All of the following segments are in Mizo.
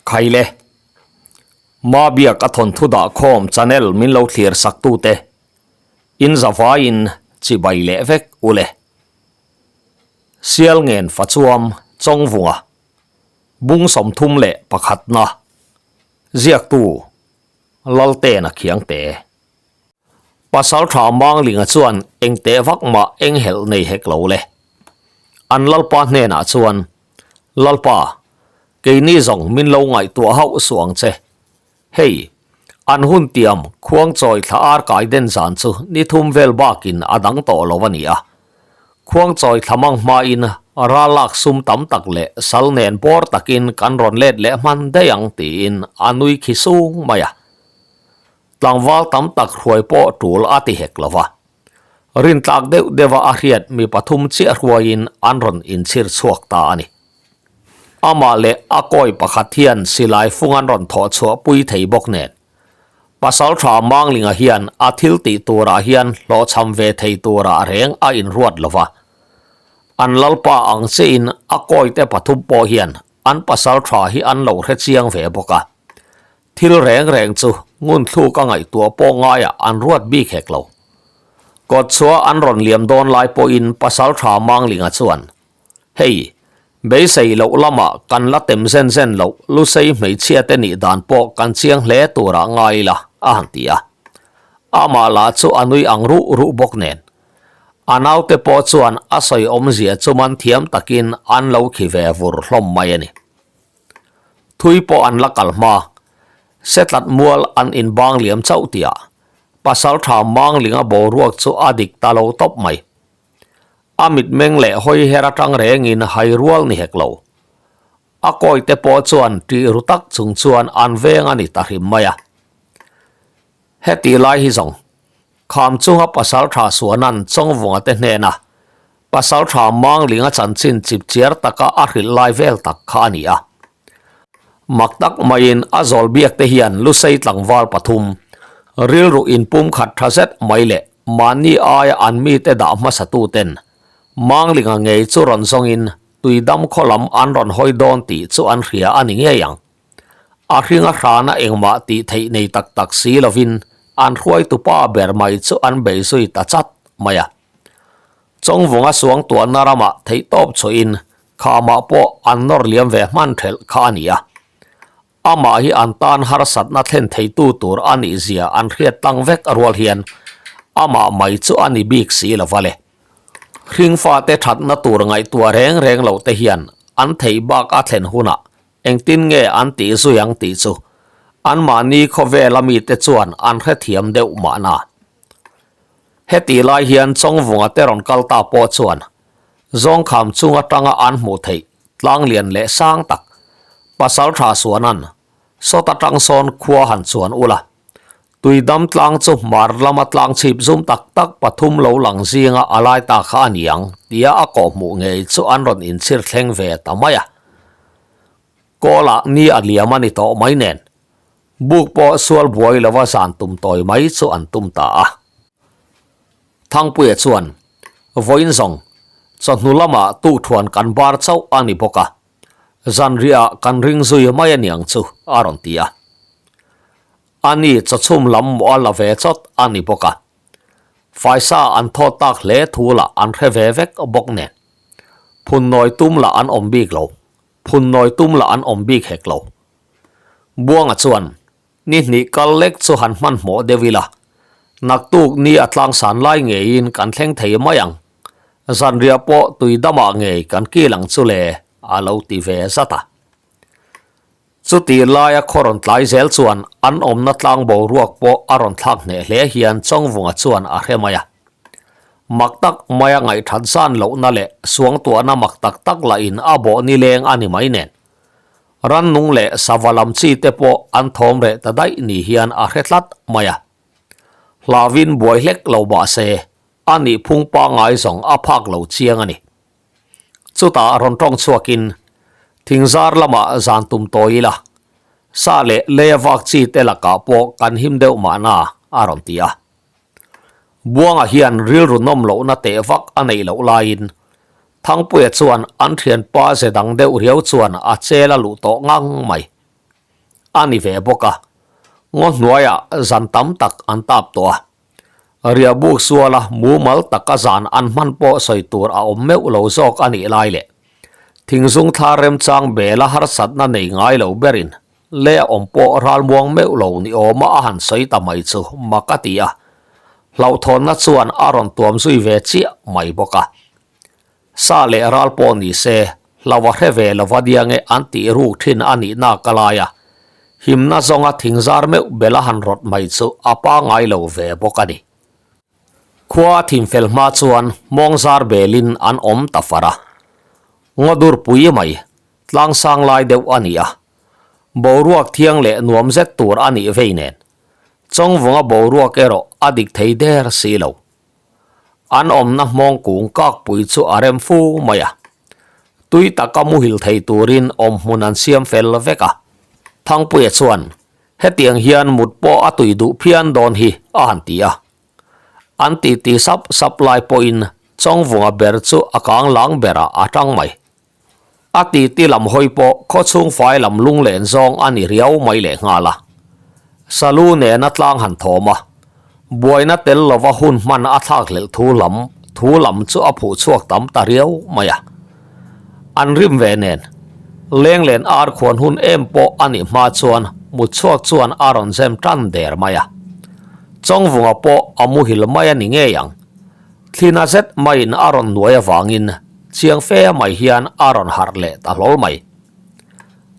Khaile. Mabiak a thawnthu dah khawm channel min lo thlir sak tute in zavaiin chibai leh vek ule. Sialngen Fachuam Chawngvunga Bung 31 na Ziaktu Laltena Khiangte. Pasal tha Manglinga chuan eng teh vak mah eng helh nei hek lo le. An Lalpa hnenah chuan, Lalpa, keini zawng min lo ngaihtuah hauh suh ang che. Hei, an hun tiam khuangchawi thla ar kai den zan chu ni thum vel bakin a dang tawh lo a ni a. Khuangchawi thla mang hmain ral lak sum tam tak leh sal nen bawr takin kan rawn let leh hman daih ang tiin a nui khi sung mai a. Tlangval tam tak hruai pawh tul a ti hek lo va. Rintlak deuh deuha a hriat mi pathum chiah hruaiin an rawn inchhir chhuak ta a ni. Amah leh a kawi pakhat hian silai fung an rawn thawh chhuah pui thei bawk nen. Pasaltha Manglinga hian a thil tih turah hian hlawhchham ve thei turah reng a inruat lo va. An lalpa ang chiahin a kawite pathum pawh hian an pasaltha hi an lo hre chiang ve bawk a. Thil reng reng chu ngun thluk a ngaihtuah pawh ngaiah an ruat bik hek lo. Kawtchhuah an rawn liam dawn lai pawhin Pasaltha Manglinga chuan, Hei, beisei loh lamah kan la tem zen zen loh Lusei hmeichhia te nih dan pawh kan chiang hle turah ngai ila, a han ti a. Amah lah chu a nui ang ruh ruh bawk nen. A naute pawh chuan a sawi awmzia chu man thiam takin an lo khi ve vur hlawm mai a ni. Thui pawh an la kal hma. Setlat mual an inbang liam chauh tihah Pasaltha Manglinga boruak chu a dik ta lo tawp mai. A mitmeng leh hawi her atang rengin hai rual ni hek lo. A kawite pawh chuan tih ru tak chung chuan an veng a ni ta hrim mai a. Heti lai hi zawng, kham chunga Pasaltha Suanan Chawngvunga te hnena Pasaltha Manglinga chanchin chipchiar taka a hrilh lai vel tak kha a ni a. Mak tak maiin a zawl biak te hian Lusei tlangval pathum, rilru inpum khat tha zet mai leh mahni aia an mite dah hmasa tuten Manglinga ngei chu rawn zawngin tuidam khaw lam an rawn hawi dawn tih chu an hria a ni ngei ang. A hringa hrana engmah tih theih nei tak tak si lovin an hruaitupa ber mai chu an bei zui ta chat mai a. Chawngvunga suangtuahna ramah theihtawp chhuahin khamah pawh an nawr liam ve hman thelh kha a ni a. Amah hi an tan harsatna thlen theitu tur a nih zia an hriat tlang vek rual hian amah mai chu a ni bik si lo va le. Hringfate thatna tur ngaihtuah reng reng loh te hian an theih bak a thlen hunah Engtin nge an tih zui ang tih chu anmahni khawvela mite chuan an hrethiam deuh mahna. Heti lai hian Chawngvunga te rawn kal ta pawh chuan Zawngkham chung atanga an hmuh theih tlang lian leh sang tak Pasaltha Suanan sawt atang sawn khua han chuan ula Tuidam tlang chu hmar lama tlang chhip zum tak tak pathum lo lang zinga a lai ta kha a ni ang tia a kawhhmuh ngei chu an rawn inchhir thleng ve ta mai a. Kawlah ni a liam a ni tawh mai nen buk pawh sual buai lova zan tum tawi mai chu an tum ta a. Thangpuia chuan, Vawiin zawng, chawhnu lamah tukthuan kan bar chauh a ni bawk a, Zanriah kan ring zui mai a niang chu a rawn ti a. Ani chawchhum lam mawh a la ve chawt a ni bawk a. Faisa an thawt tak hle thu lah an hre ve vek bawk nen. Phunnawi tum lah an awm bik lo, phunnawi tum lah an awm bik hek lo. Buanga chuan ni hnih kal lek chu han hmanhmawh deuh ila, naktuk ni a tlangsan lai ngeiin kan thleng thei mai ang. Zanriah pawh tui damah ngei kan kil ang chu le, a lo ti ve zat a. Chuti laia khaw rawn tlai zel chuan an awmna tlang boruak pawh a rawn thlak hneh hle hian Chawngvunga chuan a hre mai a. Mak tak maia ngaihthat zan lohna leh suangtuahna mak tak tak lahin a bawh nileng a ni mai nen. Rannung leh sava lam chi te pawh an thawm reh ta daih ni hian a hre tlat mai a. Hlauhin buai hlek lo mah se, A nih phung pangngai zawng a phak lo chiang a ni. Chutah rawn tawng chhuakin thingzar lamah zan tum tawi ila, sa leh leia vak chi te lakah pawh kan him deuh mahna a rawn ti a. Buanga hian rilru nawm lohna teh vak a neih loh laiin Thangpuia chuan an thianpa ze dang deuh riau chuan a chel a luh tawh ngang mai. a ni ve bawk a, ngaw hnuaiah zan tam tak an tap tawh a. Riahbuk suala mumal taka zan an hman pawh sawi tur a awm meuh lo zawk a nih lai leh thingzung thla remchang bela harsatna nei ngai lo berin le a awm pawh ralmuang meuh lo ni awma a han sawi ta mai chu mak a ti a, hlauhthawnna chuan a rawn tuam zui ve chiah mai bawk a. Sa leh ral pawh ni se, hlo a hre ve lova diange an tih ruk thin a nih nak a lai a, himna zawnga thingzar meuh bel a han rawt mai chu a pangngai lo ve bawk a ni. Khua a thim fel hma chuan hmawngzar belin an awm ta far a, ngaw dur pui mai, tlangsang lai deuh a ni a, boruak thiang leh nuam zet tur a nih vei nen, Chawngvunga boruak erawh a dik thei der si lo. An awmna hmawng kung kakpui chu a rem fu mai a. Tui taka muhil thei turin awmhmun an siam fel vek a. Thangpuia chuan, Hetiang hian mut pawh a tui duh phian dawn hi, a han ti a. An titi sap sap lai pawhin Chawngvunga ber chu a kang lang berah a tang mai. A titi lam hawi pawh khawchhung fai lam lunglen zawng a ni riau mai leh nghal a. Salu nena tlang han thawm a, buaina tel lova hun hman a thlak hlelh thu lam thu lam chu a phuh chhuak tam ta riau mai a. An rim ve nen, lenglen ar khuan hun em pawh a nih hma chuan mut chhuak chuan a rawn zem tan der mai a. Chawngvunga pawh a muhil mai a ni ngei ang. Thlina zet maiin a rawn nuai avangin chiang fe mai hian a rawn harh leh ta hlawl mai.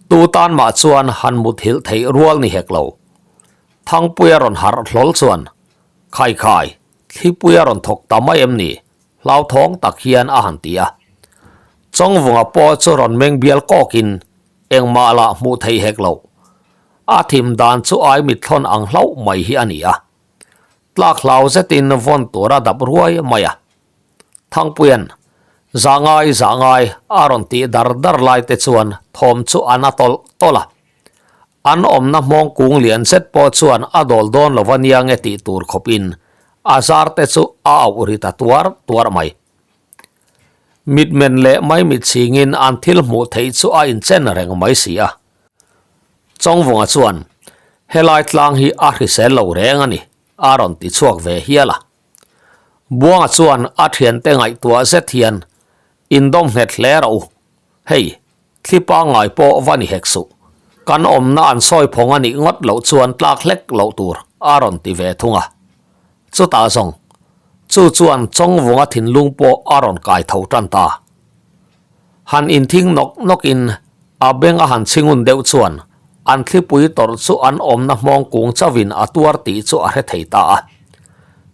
Tu tan mah chuan han muthilh theih rual ni hek lo. Thangpuia rawn harh hlawl chuan, Khai khai, Thlipuia rawn thawk ta mai em ni? Hlauthawng tak hian a han ti a. Chawngvunga pawh chu rawn meng bial kawkin engmah lah hmuh theih hek lo. A thim dan chu ai mitthlawn ang hlauh mai hi a ni a. Tlak hlau zetin vawn tur a dap ruai mai a. Thangpuia'n, Zah ngai, zah ngai, a rawn tih dar dar lai te chuan thawm chu a na tawlh tawlh a. An awmna hmawng kung lian zet pawh chuan a dawl dawn lo ania nge tih tur khawpin a zar te chu a auh ri ta tuar tuar mai. Mitmen leh maimit chhingin an thil hmuh theih chu a inchen reng mai si a. Chawngvunga chuan, Helai tlang hi a hrisel lo reng a ni, a rawn ti chhuak ve hial a. Buanga chuan a thiante ngaihtuah zet hian, Indawm nghet hle rawh u. Hei, thli pangngai pawh va ni hek suh. Kan awmna an sawi phawng a nih ngawt loh chuan tlak hlek loh tur, a rawn ti ve thung a. Chutah zawng, chu chuan Chawngvunga thinlung pawh a rawn kai tho tan ta. Han inthing nawk nawkin a beng a han chhingun deuh chuan an thlipui tawrh chu an awmna hmawng kung chauhin a tuar tih chu a hre thei ta a.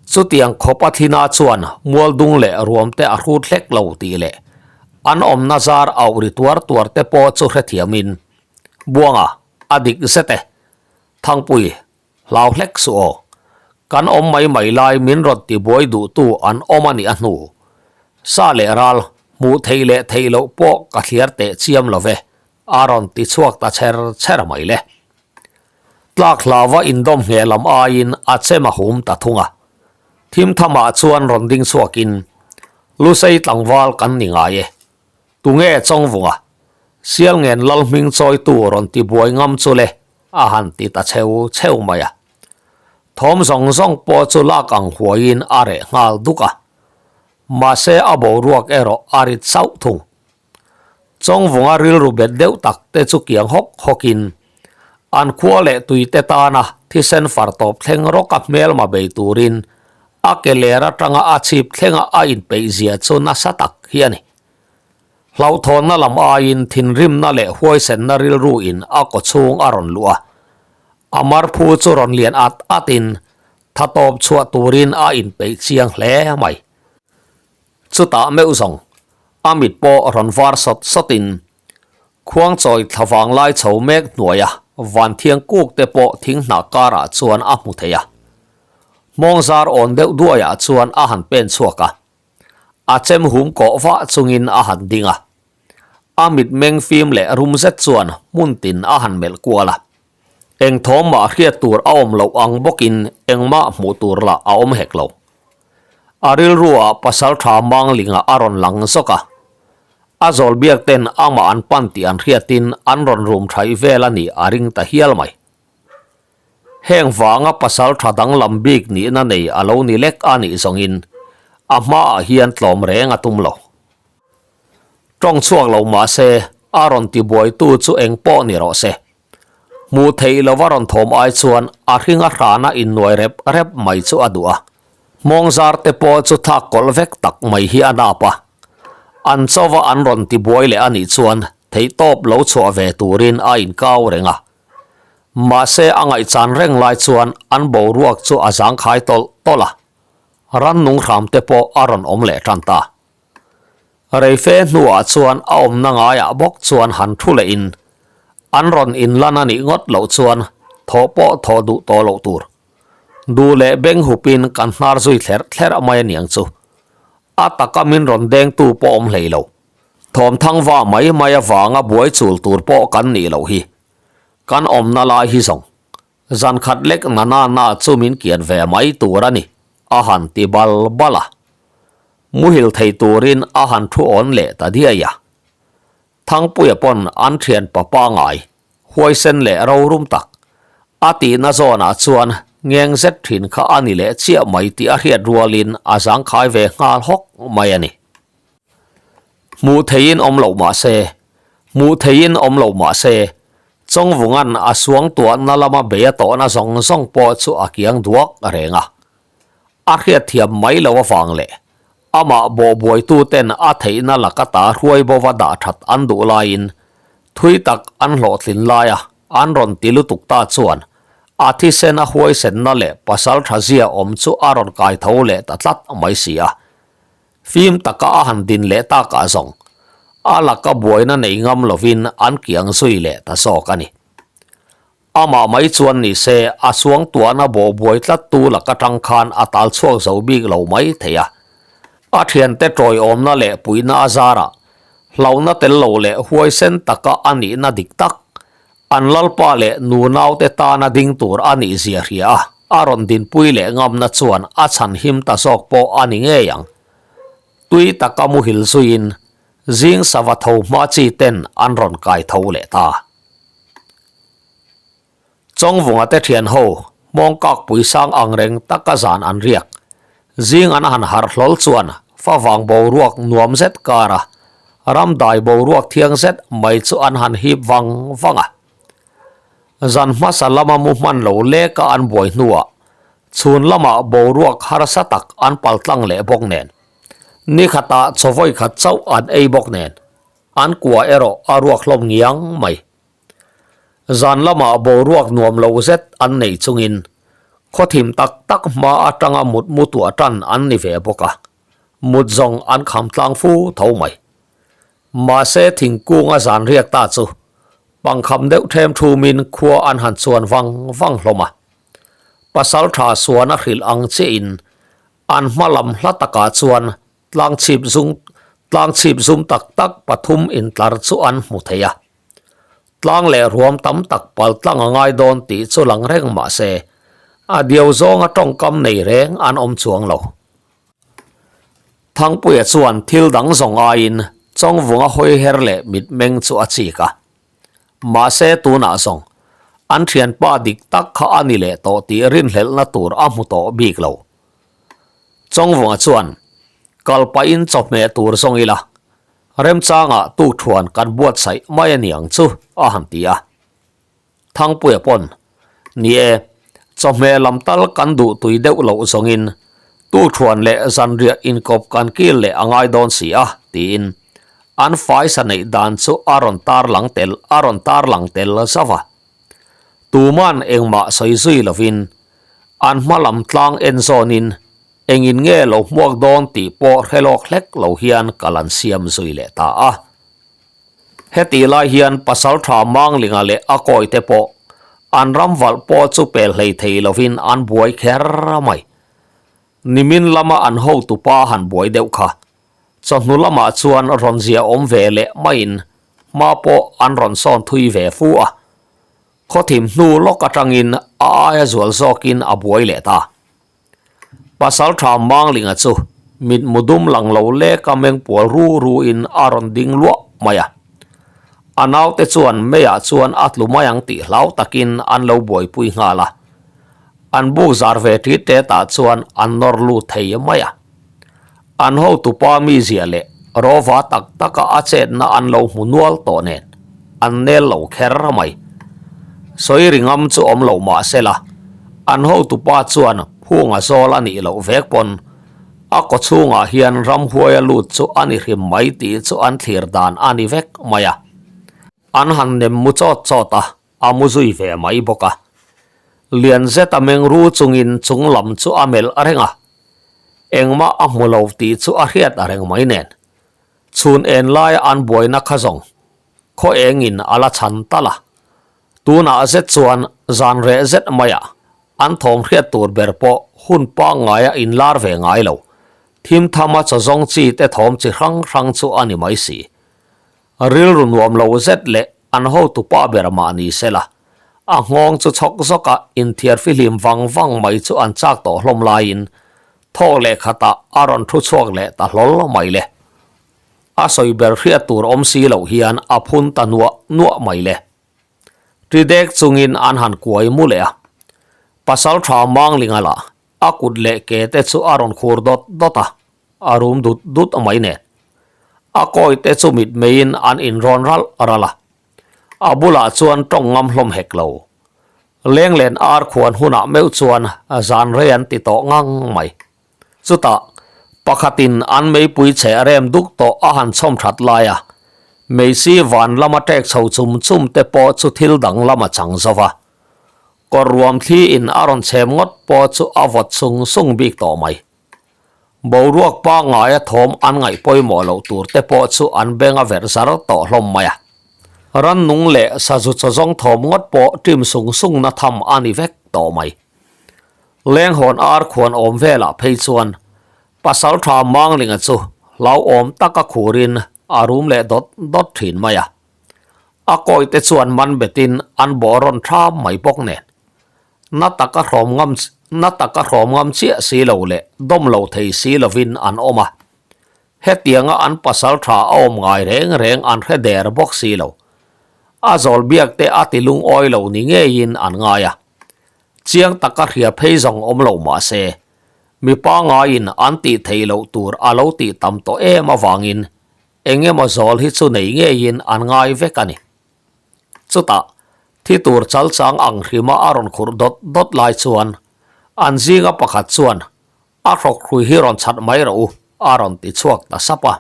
Chutiang khawp a thlina chuan mualdung leh ruamte a hrut hlek lo tih leh an awmna zar auh ri tuar tuar te pawh chu hrethiamin Buanga a dik zet e. Thangpui Hlau hlek suh aw. Kan awm mai mai lai min rawn tibuai duhtu an awm a nih a hnu. Sa leh ral, hmuh theih leh theih loh pawh ka thliar teh chiam lo ve, a rawn ti chhuak ta chher chher mai le. Tlak hlauva indawm ngheh lam aiin a chem a hum ta thung a. Thim thamah chuan rawn ding chhuakin, Lusei tlangval kan ni ngai e. Tunge Chawngvunga? Sialngen Lalhming chawitu rawn tibuai ngam chu le. A han ti ta cheu cheu mai a. Thawm zawng zawng pawh chu lak ang huaiin a reh nghal duk a. Mahse a boruak erawh a rit sauh thung. Chawngvunga rilru bet deuh tak te chu kiang hawk hawkin an khua leh tui te tana thisen far tawp thleng rawka hmelma bei turin a ke ler atanga a chhip thlenga a inpeih zia chu nasa tak hi a ni. Hlauhthawnna lam aiin thinrimna leh huaisenna rilru in a kawchhung a rawn luh a, a marphu chu rawn lian at at in tha tawp chhuah turin a inpeih chiang hle mai. Chutah meuh zawng a mit pawh rawn var sawt sawt in khuangchawi thla vanglai chho mek hnuaia vanthiang kuk te pawh thing hnah karah chuan a hmu thei a. Hmawngzar awn deuh duaiah chuan a han pen chhuak a. A chem hum kawh vah chungin a han ding a. A mitmeng fim leh rum zet chuan hmun tin a han melh kual a. Eng thawm mah hriat tur a awm loh ang bawkin engmah hmuh tur lah a awm hek lo. A rilruah Pasaltha Manglinga a rawn lang zawk a. A zawl biak ten amah an pan tih an hriatin an rawn rum thaih vel a nih a ring ta hial mai. Heng vanga pasal tha danglam bik nihna nei a lo ni lek a nih zawngin a hmaah hian tlawm reng a tum lo. Tawng chhuak lo mah se a rawn tibuaitu chu eng pawh ni rawh se. Hmuh theih lova rawn thawm ai chuan a hring a hrana innuai rep rep mai chu a duh a. Hmawngzar te pawh chu thlak kawlh vek tak mai hi a nap a. An chauva an rawn tibuai leh a nih chuan theihtawp lo chhuah ve turin a inkau reng a. Mahse a ngaihchan reng lai chuan an boruak chu a zangkhai tawlh tawlh a. Rannung hram te pawh a rawn awm leh tan ta. Reife hnuah chuan a awmna ngaiah bawk chuan han thu leh in an rawn inlan a nih ngawt loh chuan thawh pawh thawh duh tawh loh tur. Duh leh beng hupin kan hnar zui thlerh thlerh mai aniang chu. A taka min rawn dengtu pawh awm hlei lo. Thawmthang va mai mai avanga buai chul tur pawh kan nih loh hi. Kan awmna lai hi zawng. Zan khat lek na na na chu min kian ve mai tur a ni, a han ti bal bal a. Muhil thei turin a han thu awn leh ta diai a. Thangpuia pawn an thian pa pangai, huaisen leh rorum tak, a tihna zawnah chuan ngeng zet thin kha a ni leh chiah mai tih a hriat rualin a zangkhai ve nghal hawk mai a ni. Hmuh theihin awm loh mah se, hmuh theihin awm loh mah se, Chawngvunga'n a suangtuahna lama bei a tawhna zawng zawng pawh chu a kiang duak reng a. A hriatthiam mai lo avang leh amah bawhbuaituten a theihna laka ta hruai bova dah that an duh laiin thui tak an hlawhtlin laia an rawn ti lutuk ta chuan a thisen a huaisenna leh pasal tha zia awm chu a rawn kai tho leh ta tlat mai si a. Fim taka a han din leh takah zawng a laka buaina nei ngam lovin an kiang zui leh ta zawk a ni. Amah mai chuan ni se a suangtuahna bawh buai tlattu laka tang khan a tal chhuak zo bik lo mai thei a. A thiante tawiawmna leh puihna a zarah hlauhna tel lo leh huaisen taka a nihna dik tak an lalpa leh nunaute tana ding tur a nih zia hria a, a rawn dinpui leh ngamna chuan a chhan him ta zawk pawh a ni ngei ang. Tui taka muhil zuiin zing sava tho hma chi ten an rawn kai tho leh ta. Chawngvunga te thian ho hmawngkak puisang ang reng taka zan an riak. Zing an han harh hlawl chuan favang boruak nuam zet kar a, ram dai boruak thiang zet mai chu an han hip vang vang a. Zan hmasa lama mu hman lo leka an buai hnuah chhun lamah boruak harsa tak an paltlang leh bawk nen, ni khatah chawvawi khat chauh an ei bawk nen, an kua erawh a ruak hlawm ngiang mai. Zan lamah boruak nuam lo zet an nei chungin khawthim tak tak hma atanga mut mu tuah tan an ni ve bawk a, mut zawng an kham tlang fu tho mai. Mahse thingkunga zan riak ta chu pangkham deuh them thumin khua an han chuan vang vang hlawm a. Pasal tha suan a hrilh ang chiahin an hma lam hla takah chuan tlang chhip zum tlang chhip zum tak tak pathum intlar chu an hmu thei a. Tlang leh ruam tam tak pal tlang a ngai dawn tih chu lang reng mah se, a diau zawnga tawngkam nei reng an awm chuang lo. Thangpuia chuan thil dang zawng aiin Chawngvunga hawi her leh mitmeng chu a chik a. Mahse tunah zawng, an thianpa dik tak kha a ni leh tawh tih rinhlelhna tur a hmu tawh bik lo. Chawngvunga chuan, Kal pahin chawhmeh tur zawng ila, Remchangah tukthuan kan buatsaih mai a niang chu a han ti a. Thangpuia pawn, Ni e, chawhmeh lam tal kan duh tui deuh loh zawngin tukthuan leh zanriah inkawp kan kil leh a ngai dawn si a, tiin an faisa neih dan chu a rawn tarlang tel a rawn tarlang tel zauh a. Tuman engmah sawi zui lovin an hma lam tlang en zawnin Engin nge lo hmuak dawn tih pawh hre lawk hlek lo hian kal an siam zui leh ta a. Hetih lai hian Pasaltha Manglinga leh a kawite pawh an ram valh pawh chu pel hlei thei lovin an buai kher mai. Nimin lama an hotupa han buai deuh kha. Chawhnu lamah chuan rawn zia awm ve leh maiin hma pawh an rawn sawn thui ve fu a. Khawthim hnu lawk atangin a aia zual zawkin a buai leh ta. Pasaltha Manglinga chu Mitmu dum lang lo lek a meng pual ru ru in a rawn ding luah mai a. A naute chuan meiah chuan a tlu mai ang tih hlau takin an lo buaipui nghal a. An buk zar ve ṭi ṭetah chuan an nawr lut thei mai a. An hotupa mizia leh rawva tak taka a chetna an lo hmu nual tawh nen an nel lo kher mai. Sawi ri ngam chu awm lo mah se la, an hotupa chuan phunga zawl a nih loh vek pawn a kaw chhungah hian ramhuai a lut chu a ni hrim mai tih chu an thlir dan a ni vek mai a. An han nem mu chawt chawt a, a mu zui ve mai bawk a. Lian zet a meng ru chungin chung lam chu a melh reng a, engmah a hmu lo tih chu a hriat a reng mai nen. Chhun en laia an buaina kha zawng khaw engin a la chhan tal a, tunah zet chuan zan reh zet maiah an thawm hriat tur ber pawh hun pangngaia inlar ve ngai lo, thim thama chaw zawng chi te thawm chi hrang hrang chu a ni mai si. Rilru nuam lo zet leh an hotu pa ber mah ni se la, a nghawng chu chhawk zawka inthiar fihlim vang vang mai chu an chak tawh hlawm laiin thawk leh khatah a rawn thu chhuak leh ta hlawl mai le. A sawi ber hriat tur awm si loh hian a phun ta nuah nuah mai le. Ṭi dek chungin an han kuai mu leh a. Pasalṭha Manglinga lah a kut leh ke te chu a rawn khur dawt dawt a, a rum dut dut mai nen. A kawi te chu mitmeiin an inrawn ralh ralh a, a bulah chuan tawng ngam hlawm hek lo. Lenglen ar khuan hunah meuh chuan zan rei an ti tawh ngang mai. Chutah, pakhatin an meipui chhe rem duk tawh a han chhawm that lai a, meisi van lama ṭek chho chum chum te pawh chu thil dang lam a chang zo va. Kawr ruam thli in a rawn chhem ngawt pawh chu a vawt sung sung bik tawh mai. Boruak pangngaia thawm an ngaih pawimawh loh tur te pawh chu an beng a verh zar tawh hlawm mai a. Rannung leh sazu chaw zawng thawm ngawt pawh ṭim sung sung na tham a ni vek tawh mai. Lenghawn ar khuan awm velah phei chuan Pasalṭha Manglinga chu hlauhawm taka khurin a rum leh dawt dawt ṭhin mai a. A kawi te chuan man betin an bawh rawn ṭham mai bawk nen. Na taka hrawm ngam na taka hrawm ngam chiah si lo leh dawm lo thei si lovin an awm a. Hetianga an pasal tha a awm ngai reng reng an hre der bawk si lo. A zawl biak te a ti lungawi lo ni ngeiin an ngai a. Chiang taka hria phei zawng awm lo mah se, mi pangaiin an tih theih loh tur a lo tih tam tawh em avangin Eng emaw zawl hi chu nei ngeiin an ngai vek a ni. Chutah, thi tur chal chang ang hrima a rawn khurh dawt dawt lai chuan an zinga pakhat chuan a hrawk hrui hi rawn chhat mai rawh u a rawn ti chhuak ta sap a.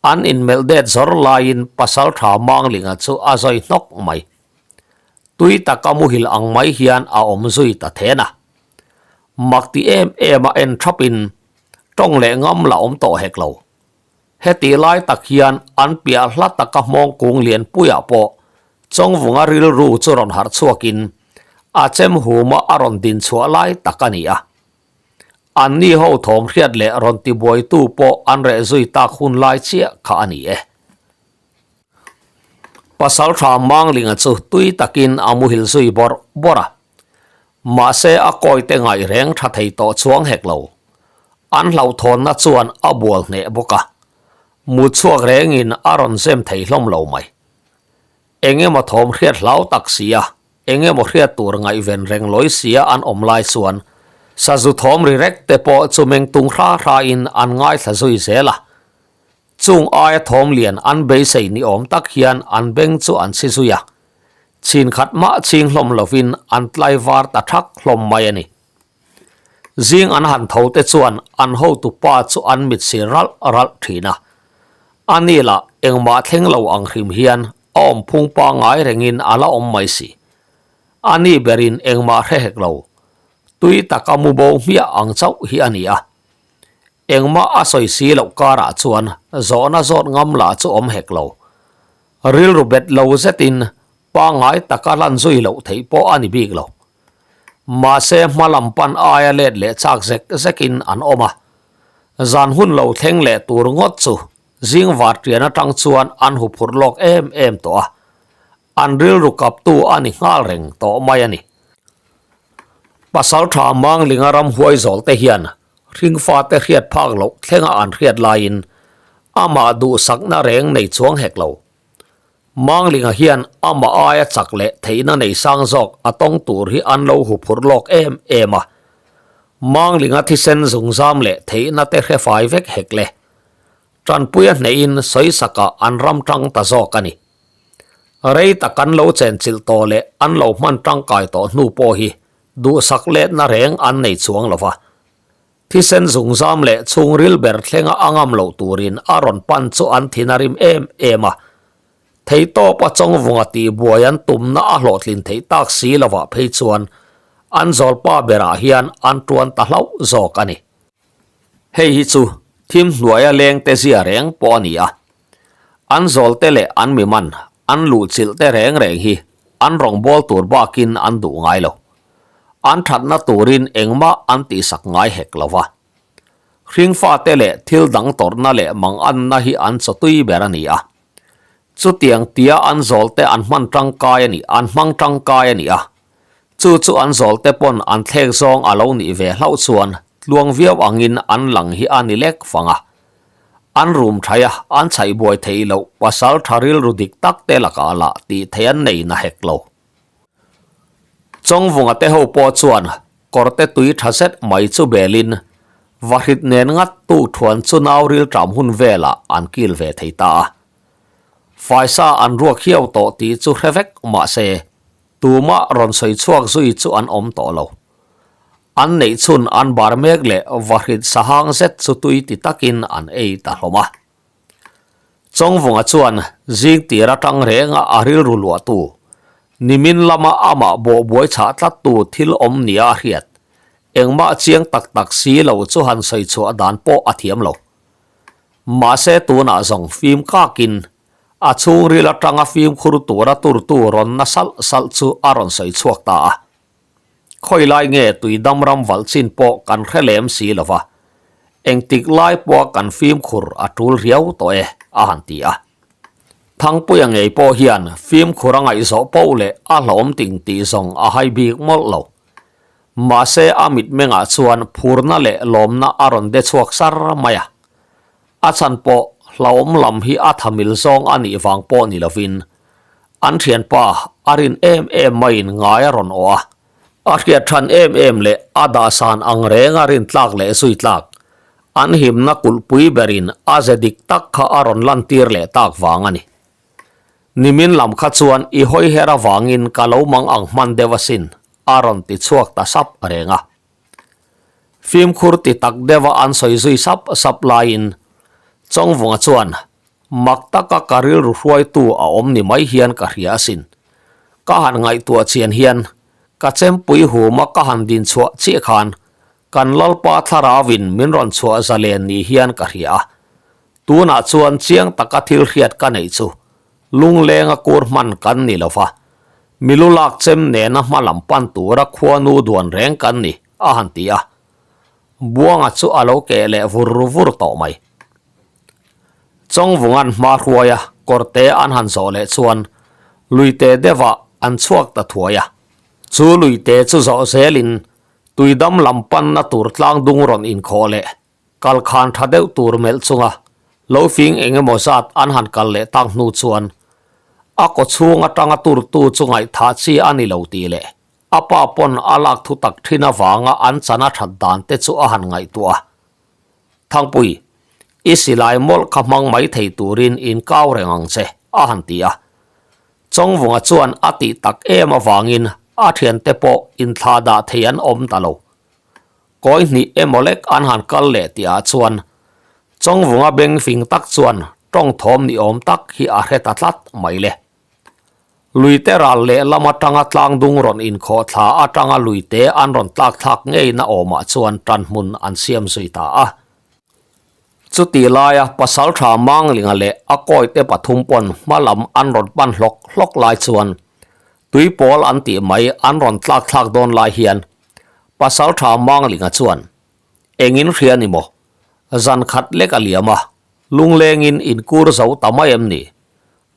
An inmelh det zawr laiin Pasaltha Manglinga chu a zawi hnawk mai. Tui taka muhil ang mai hian a awm zui ta then a. Mak ti em em a en thapin tawng leh ngam la awm tawh hek lo. Heti lai tak hian an piah hla taka hmawng kung lianpuiah pawh Chawngvunga rilru chu rawn harh chhuakin a chem huma a rawn din chhuah lai tak a ni a. Anni ho thawm hriat leh rawn tibuaitu pawh an reh zui tak hun lai chiah kha a ni e. Pasaltha Manglinga chu tui takin a muhil zui bawrh bawrh a. Mahse a kawite ngaih reng tha thei tawh chuang hek lo. An hlauhthawnna chuan a bual hneh bawk a, mut chhuak rengin a rawn zem thei hlawm lo mai. Eng emaw thawm hriat hlau tak sia, eng emaw hriat tur ngaihven reng lawi sia an awm lai chuan sazu thawm ri rek te pawh chu meng tung hra hrain an ngaithla zui zel a. Chung aia thawm lian an beisei ni awm tak hian an beng chu an chhi zui a, chhin khat mah chhing hlawm lovin an tlai var ta thak hlawm mai a ni. Zing an han tho te chuan an hotu pa chu an mit sir ralh ralh thin a, a ni lah engmah thleng lo ang hrim hian a awm phung pangngai rengin a la awm mai si. A ni berin engmah hre hek lo, tui taka mu bo hmiah ang chauh hi a ni a. Engmah a sawi si loh karah chuan zawhna zawt ngam lah chu awm hek lo. Rilru bet lo zetin pangngai taka lan zui loh theih pawh a ni bik lo. Mahse hma lam pan aia let leh chak zek zekin an awm a. Zan hun lo thleng leh tur ngawt chu zing varṭian aṭang chuan an huphurh lawk em em tawh a. An rilru kaptu a ni nghal reng tawh mai a ni. Pasalṭha Manglinga ramhuai zawlte hian. Hringfate hriat phak loh thlenga an hriat laiin amah duhsakna reng nei chuang hek lo. Manglinga hian amah aia chak leh theihna nei sang zawk a tawng tur hi an lo huphurh lawk em em a. Manglinga thisen zungzam leh theihna te hre fai vek hek le. Tanpuia hnehin sawisakah an ram tang ta zawk a ni. Rei tak an lo chenchilh tawh leh an lo hman tangkai tawh hnu pawh hi duhsak letna reng an nei chuang lo va. Thisen zungzam leh chhungril ber thlenga a ngam loh turin a rawn pan chu an thin a rim em em a. Theitawpa Chawngvunga tihbuai an tumna a hlawhtlin theih tak si lovah phei chuan an zawlpa berah hian an tuan ta hlauh zawk a ni. Hei hi chu thim hnuaia lengte zia reng pawh a ni a. An zawlte leh an miman, an luhchilh te reng reng hi an rawngbâwl tur bakin an duh ngai lo. An thatna turin engmah an tihsak ngai hek lo va. Hringfate leh thil dang tawrhna leh manganna hi an chawtui ber a ni a. Chutiang tia an zawlte an hman tangkai a ni, an hmang tangkai a ni a. Chu chu an zawlte pawn an thlek zawng a lo nih ve hlauh chuan tluang viau angin an lang hi a ni lek fang a. An rum thaih a, an chhaih buai theih loh pasal tha rilru dik tak te lakah lah tih theih an nei na hek lo. Chawngvunga te ho pawh chuan kawrte tui tha zet mai chu belin vahrit nen ngat tu thuan chu nau rilṭam hun velah an kil ve thei ta a. Faisa an ruak hiau tawh tih chu hre vek mahse tumah rawn sawi chhuak zui chu an awm tawh lo. An neih chhun an bar mek leh vahrit sahang zet chu tui ti takin an ei ta hlawm a. Chawngvunga chuan zing tir atang renga a rilru luahtu, nimin lama amah bawhbuai chhah tlattu thil awm nia a hriat, engmah chiang tak tak si lo chu han sawi chhuah dan pawh a thiam lo. Mahse tunah zawng fim kakin a chhungril atanga fimkhur tura turtu rawn na salh salh chu a rawn sawi chhuak ta a. Khawi lai nge tui dam ram valh chin pawh kan hre lem si lo va, engtik lai pawha kan fimkhur a tul riau tawh e, a han ti a. Thangpuia ngei pawh hian fimkhur a ngaihzawh poh leh a hlawm ting tih zawng a hai bik mawlh lo. Mahse a mitmengah chuan phurna leh lawmna a rawn de chhuak sar mai a. A chhan pawh hlauhawm lam hi a thamil zawng a nih vang pawh ni lovin an thianpa a rin em em maiin ngai a rawn awh a. A hriat than em em leh a dahsan ang reng a rin tlak leh zui tlak an himna kulhpui berin a ze dik tak kha a rawn lantir leh tak vang a ni. Nimin lam kha chuan i hawi her avangin ka lo mang ang hman deuh asin a rawn ti chhuak ta sap reng a. Fimkhur ti tak deuha an sawi zui sap sap laiin Chawngvunga chuan mak taka ka rilru hruaitu a awm ni mai hian ka hria asin. Ka han ngaihtuah chian hian ka chempui huma ka han din chhuah chiah khan kan Lalpa thlarauin min rawn chhuah zalen ni hian ka hria a. Tunah chuan chiang taka thil hriat ka neih chu Lunglenga kur hman kan ni lo va, milu lak chem nena hma lam pan tura khuanu duan reng kan ni, a han ti a. Buanga chu a lo keh leh vur vur tawh mai. Chawngvunga'n hma hruaia kawrte an han zawh leh chuan luite deuhah an chhuak ta thuai a. Chu luite chu zawh zelin tuidam lam panna tur tlang dung rawn inkhawh leh Kal khan tha deuh tur melh chunga lo fing eng emaw zat an han kal leh tak hnu chuan a kaw chhung atanga turtu chu ngaihthah chi a ni lo tih leh a pa pawn a lak thu tak thin avanga an chan a that dan te chu a han ngaihtuah a. Thangpui, i silai mawlh kha hmang mai thei turin in kau reng ang che, a han ti a. Chawngvunga chuan a tih tak em avangin a thiante pawh inthlahdah thei an awm ta lo. Kawi hnih emaw lek an han kal leh tihah chuan Chawngvunga beng fing tak chuan tawng thawm ni awm tak hi a hre ta tlat mai le. Luite ral leh lam atanga tlang dung rawn inkhawh thla atanga luite an rawn tlak thlak ngeina awmah chuan tanhmun an siam zui ta a. Chutih laia Pasaltha Manglinga leh a kawite pathum pawn hma lam an rawn pan hlawk hlawk lai chuan tuipawl an tih mai an rawn tlak thlak dawn lai hian Pasaltha Manglinga chuan, Engin hria ni maw? Zan khat lek a liam a, lunglengin in kur zo ta mai em ni?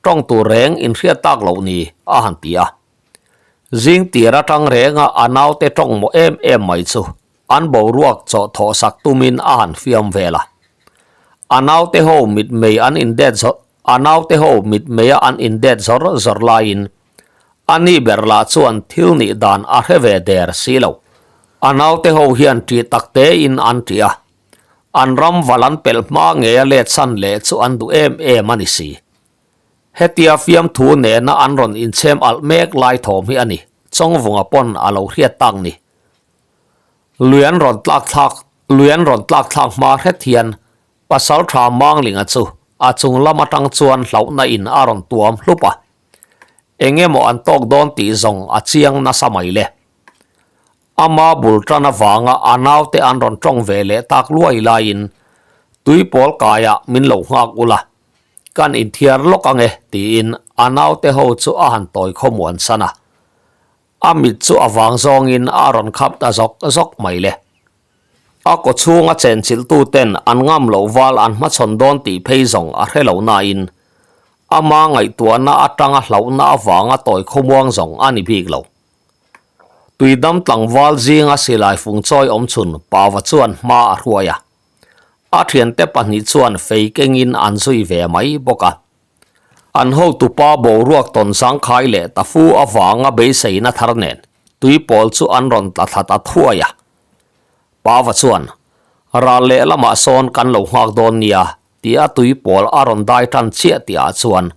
Tawng tur reng in hriat tak loh ni? a han ti a. Zing tir atang renga a naute tawng maw em em mai chu. an boruak chawh thawh sak tumin a han fiam vel a. A naute ho mitmei an indet zawr a naute ho mitmeia an indet zawr zawr laiin a ni ber lah chuan thil nih dan a hre ve der si lo. A naute ho hian ṭih tak tein an ṭih a, an ram val an pelh hma ngeia let san leh chu an duh em em a ni si. Hetia fiamthu nena an rawn inchhem alh mek lai thawm hi a ni, Chawngvunga pawn a lo hriat tak ni. Lui an rawn tlak thlak Lui an rawn tlak thlak hma hret hian Pasaltha Manglinga chu a chung lam atang chuan hlauhna in a rawn tuam hlup a. Eng emaw an tawk dawn tih zawng a chiang nasa mai le. Ama bul tan avanga a naute an rawn tawng ve leh tak luai laiin Tuipawl kaiah min lo nghak ula, kan inthiar lawk ange tiin a naute ho chu a han tawi khawmuan san a. A mit chu a vang zawngin a rawn khap ta zawk zawk mai le. A kaw chhunga chenchilhtu ten an ngam loh val an hmachhawn dawn tih phei zawng a hre lo nain ama ngaihtuahna atanga hlauhna avanga tawi khawmuang zawng a ni bik lo. Tuidam tlangval zinga silai fung chawi awm chhun Pava chuan hma a hruai a. A thiante pahnih chuan fei kengin an zui ve mai bawk a. An hotupa boruak tawn zangkhai leh ta fu avanga beiseina thar nen tuipawl chu an rawn tla thla ta thuai a. Pava chuan, Ral lehlamah sawn kan lo nghak dawn nia tia tuipawl a rawn dai tan chiah tihah chuan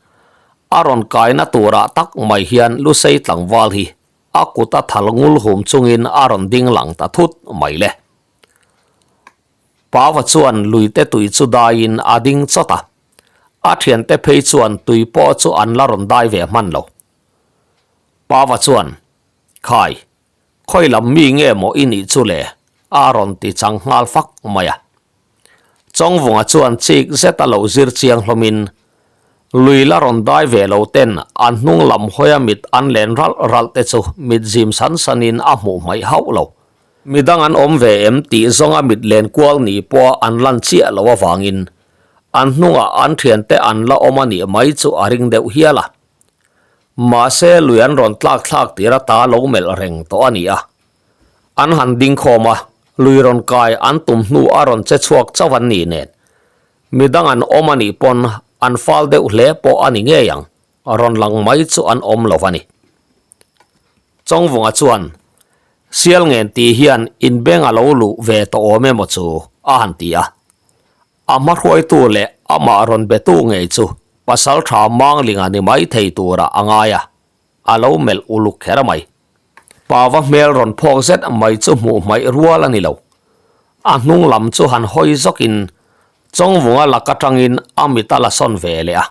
a rawn kaina turah tak mai hian Lusei tlangval hi a kut a thal ngul hum chungin a rawn ding lang ta thut mai le. Pava chuan luite tui chu daiin a ding chawt a. A thiante phei chuan tui pawh chu an la rawn dai ve hman lo. Pava chuan, Khai, khawi lam mi nge maw i nih chu le? a rawn ti chang nghal fak mai a. Chawngvunga chuan chik zet a lo zir chiang hlawmin, Lui la rawn dai ve lo ten an hnung lam hawia mit an len ralh ralh te chu mit zim san sanin a hmuh hmaih hauh lo. Midang an awm ve em tih zawnga mit len kual ni pawha an lan chiah lo avangin an hnungah an thiante an la awm a nih mai chu a ring deuh hial a. Mahse lui an rawn tlak thlak tir ata lo melh reng tawh a ni a. An han ding khawm a, lui rawn kai an tum hnu a rawn che chhuak chauh an nih nen. Midang an awm a nih pawn an fal deuh hle pawh a ni ngei ang, rawn lang mai chu an awm lo a ni. Chawngvunga chuan, Sial ngen tih hian inbeng a lo luh ve tawh awm emaw chu? a han ti a. A hmahruaitu leh amah rawn betu ngei chu Pasaltha Manglinga ni mai thei tura a ngai a, a lo melh uluk kher mai. Pava hmel rawn phawk zet mai chu hmuh hmaih rual a ni lo. A hnung lam chu han hawi zawkin Chawngvunga lak atangin a mit a la sawn ve leh a.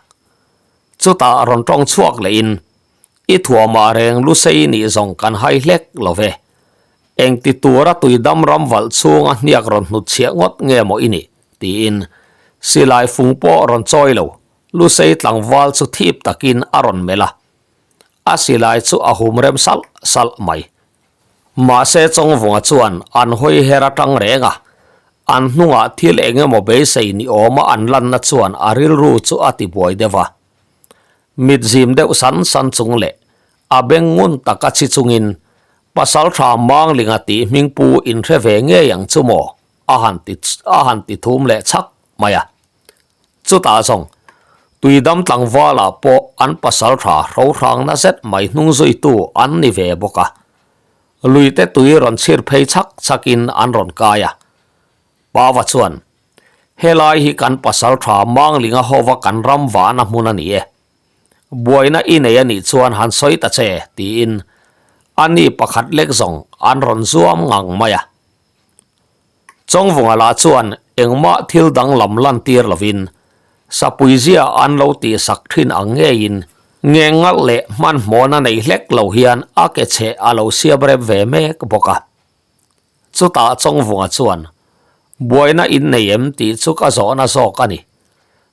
Chutah rawn tawng chhuak lehin, I thuamah reng lusei nih zawng kan hai hlek lo ve. Engti tura tuidam ram valh chhunga hniak rawn hnut chhiah ngawt nge maw i nih? tiin silai fung pawh rawn chawi lo, lusei tlangval chu thip takin a rawn melh a. A silai chu a hum rem salh salh mai. Mahse Chawngvunga chuan an hawi her atang reng a, an hnungah thil eng emaw beisei ni awma an lanna chuan a rilru chu a tibuai deuh a. Mit zim deuh san san chung leh a beng ngun taka chhi chungin Pasaltha Manglinga tih hmingpu inhre ve ngei ang chu maw? a han ti a han ti thum leh chhak mai a. Chutah zawng Tuidam tlangvalah pawh an pasaltha hrohrangna zet mai hnung zuitu an ni ve bawk a. Luite tui rawn chhir phei chhak chhakin an rawn kai a. Pava chuan Helai hi kan pasal tha Manglinga hova kan ram vahna hmun a ni e. Buaina i nei a nih chuan han sawi ta che, tiin a ni pakhat lek zawng an rawn zuam ngang mai a. Chawngvunga lah chuan engmah thil danglam lantir lovin Sapuizia an lo tihsak thin ang ngeiin ngeng ngalh leh hmanhmawhna nei hlek lo hian a ke chheh a lo siam rem ve mek bawk a. Chutah Chawngvunga chuan, Buaina in nei em tih chu ka zawhna zawk a ni.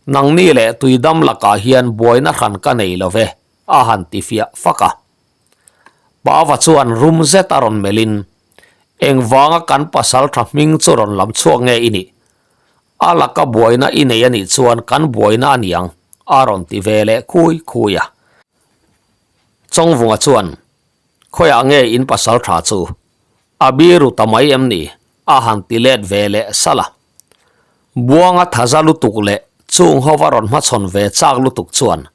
Nangni leh tuidam lakah hian buaina hran ka nei lo ve, a han ti fiah fak a. Pava chuan rum zet a rawn melhin, Engvanga kan pasal tha hming chu rawn lam chhuak nge i nih? A laka buaina i nei a nih chuan kan buaina a niang, a rawn ti ve leh khui khui a. Chawngvunga chuan, Khawiah nge in pasal tha chu? A biru ta mai em ni? a han ti let ve leh salh a. Buanga thaza lutuk leh chung ho a rawn hmachhawn ve chak lutuk chuan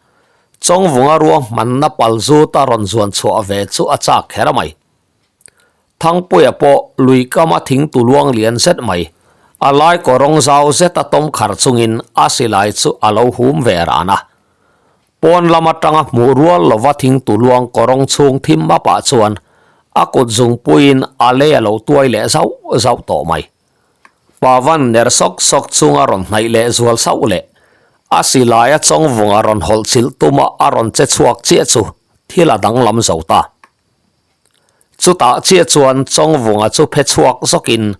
Chawngvunga ruahmanna pal zut a rawn zuan chhuah ve chu a chak kher mai. Thangpuia pawh lui kama thing tu luang lian zet mai, a lai kawrawng zau zet a tawm khar chungin a silai chu a lo hum ve ran a. Pawn lam atanga hmuh rual lova thing tu luang kawrawng chhung thim mapah chuan a kut zungpuiin a lei a lo tuai leh zauh zauh tawh mai. Pavan ner sawk sawk chunga rawn hnaih leh zual sauh leh a silaia chawngvunga rawn hawlh chilh tuma a rawn che chhuak chiah chu thil a danglam zo ta. Chutah chiah chuan chawngvunga chu phe chhuak zawkin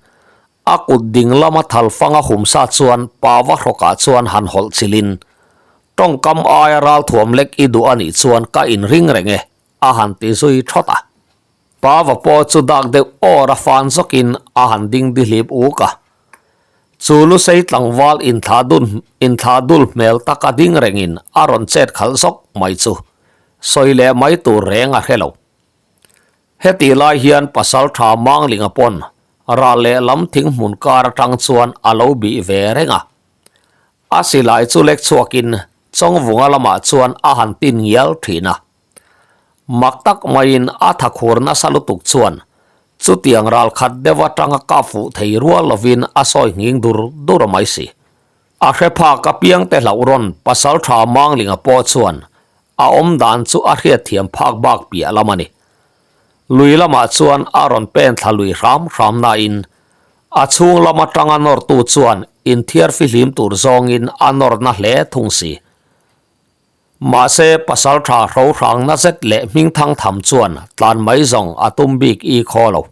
a kut ding lama thalfang a hum sa chuan Pava hrawkah chuan han hawlh chilhin tawngkam aia ralthuam lek i duh a nih chuan ka inring reng e a han ti zui thawt a. Pava pawh chu dak deuh awr a fan zawkin a han ding dihlip uk a. Chu lusei tlangval inthlah dul hmel taka ding rengin a rawn chet khalh zawk mai chu sawi leh mai tur reng a hre lo. Hetih lai hian Pasaltha Manglinga pawn ral leh lam thing hmun kar atang chuan a lo bih ve reng a. A silai chu lek chhuakin Chawngvunga lamah chuan a han tin ngial thin a. Mak tak maiin a thakhur nasa lutuk chuan chutiang ral khat deuh atanga kap fuh thei rual lovin a sawi nghing dur dur mai si. A hre phak apiang te hlauh rawn Pasaltha Manglinga pawh chuan a awm dan chu a hriatthiam phak bak piah lam a ni. Lui lamah chuan a rawn pen thla lui hram hram nain a chhung lam atanga nawrtu chuan inthiar fihlim tur zawngin a nawrna hle thung si. Mahse, pasaltha hro hrangna zet leh hmingthang tham chuan tlan mai zawng a tum bik i khaw lo.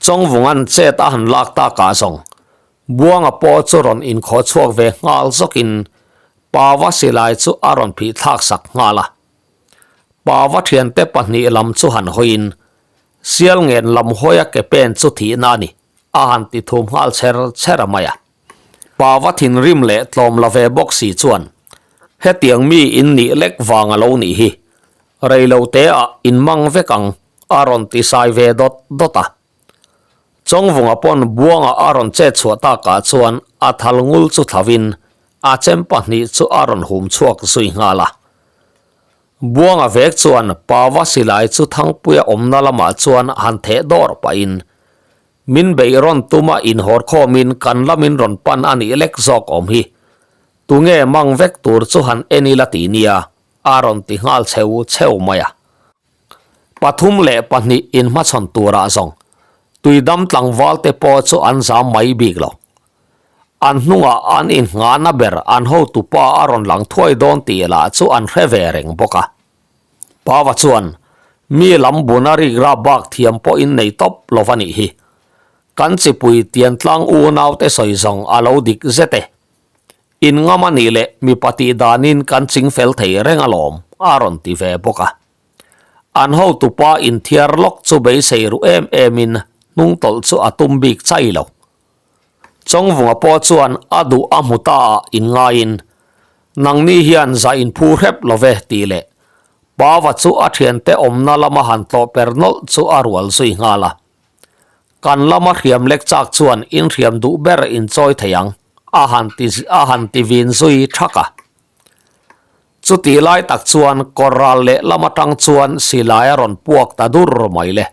Chawngvunga'n chet a han lak takah zawng Buanga pawh chu rawn inkhawh chhuak ve nghal zawkin Pava silai chu a rawn phih thlak sak nghal a. Pava thiante pahnih lam chu han hawiin Sialngen lam hawia ke pen chu thihna a ni a han ti thum nghal chher chher a mai a. Pava thinrim leh tlawm la ve bawk si chuan hetiang mi in nih lek vang a lo nih hi, rei lo te ah in mang vek ang a rawn ti sai ve dawt dawt a. Chawngvunga pawn buanga a rawn chet chhuah takah chuan a thal ngul chu thlavin a chem pahnih chu a rawn hum chhuak zui nghal a. Buanga vek chuan Pava silai chu Thangpuia awmna lamah chuan han theh dawr pahin Min beih rawn tuma inhawr khawmin kan lamin rawn pan a nih lek zawk awm hi. Tunge mang vek tur chu han en ila ti nia, a rawn ti nghal cheu cheu mai a. Pathum leh pahnih inhmachhawn turah zawng tuidam tlangval te pawh chu an zam mai bik lo. An hnungah an inngahna ber an hotupa a rawn lang thuai dawn tih lah chu an hre ve reng bawk a. Pava chuan, Mi lam buna rik ra bak thiam pawh in nei tawp lo va nih hi. Kan chipui tiantlang unaute sawi zawng a lo dik zet e. In ngam a nih leh mipa tih danin kan ching fel thei reng alawm, a rawn ti ve bawk a. An hotupa inthiar lawk chu beisei ru em emin hnungtawlh chu a tum bik chai lo. Chawngvunga pawh chuan a duh a hmu ta ah inngaiin, Nangni hian zah inphu hrep lo ve tih leh Pava chu a thiante awmna lama han tlawh per nawlh chu a rual zui nghal a. Kan lama hriam lek chak chuan inhriam duh ber inchawi thei ang a han ti a han ti vin zui thak a. Chutih lai tak chuan kawr ral leh lam atang chuan silai a rawn puak ta dur mai le.